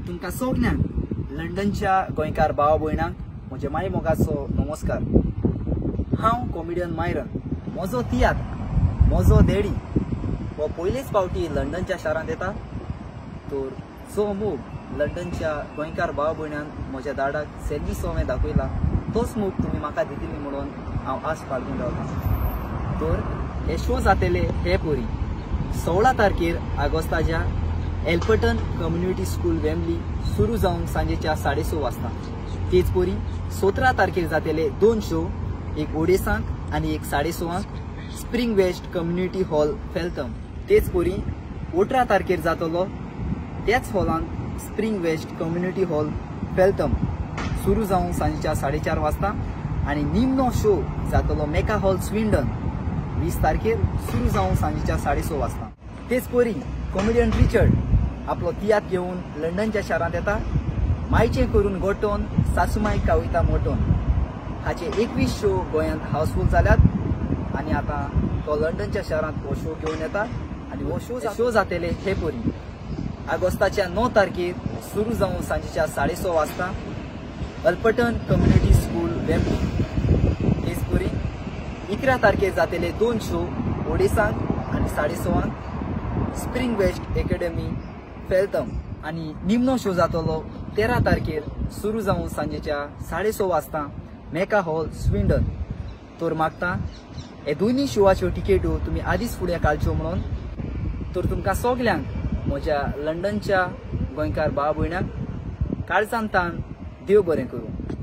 तुमकां सगल्यांक लंडनच्या गोंयकार भाव भयणांक म्हज्या माय मोगाचो नमस्कार. हांव कॉमेडियन मायरन. म्हजो तियात्र म्हजो देडी हो पयलेच फावटी लंडनच्या शारांत येता. तर जो मोग लंडनच्या गोंयकार भाव भयणान म्हज्या दाडाक सेल्वी सोवें दाखयला तोच मोग तुमी म्हाका दितली म्हणून हांव आस बाळगून रावता. तर हे शो जातले हे परी 16 तारखेर ऑगस्टाच्या एल्पटन कम्युनिटी स्कूल वेम्बली सुरू जावन सांजेच्या 6:30 वाजता. तेच परी 17 तारखेर जातले 2 शो, एक ओडेसांक आनी एक 6:30 spring west community hall Feltham. तेच परी 18 तारखेर जातलो त्याच हॉलांत spring west community hall Feltham सुरू जावन सांजेच्या 4:30 वाजता. आनी निमणो शो जातलो मेका हॉल स्विंडन 20 तारखेर सुरू जावन सांजेच्या 6:30 वाजता. तेच परी कॉमेडियन रिचर्ड आपलो तियात्र घेवन लंडनच्या शारांत येता. मायचें करून गोटोन सासुमाय काविता मोटोन हाचे 21 शो गोंयांत हाऊसफूल जाल्यात आनी आतां तो लंडनच्या शारांत हो शो घेवन येता. आनी हो शो जातले हे परी ऑगस्टाच्या 9 तारखेर सुरू जावन सांजेच्या 6:30 वाजता अल्पटन कम्युनिटी स्कूल वेम्बली. तेच परी 11 तारखेर जातले 2 शो ओडेसांक आनी 6:30 स्प्रिंग वेस्ट एकेडमी फेल्थम. आनी निमणो शो जातलो 13 तारखेर सुरू जावन सांजेच्या 6:30 वाजता मेका हॉल स्विंडन. तर मागता हे दोनूय शोवाच्यो टिकेटो तुमी आदीच फुडें काडच्यो म्हणून. तर तुमकां सगल्यांक म्हज्या लंडनच्या गोंयकार भाव भयणांक काळजान तान देव बरें करूं.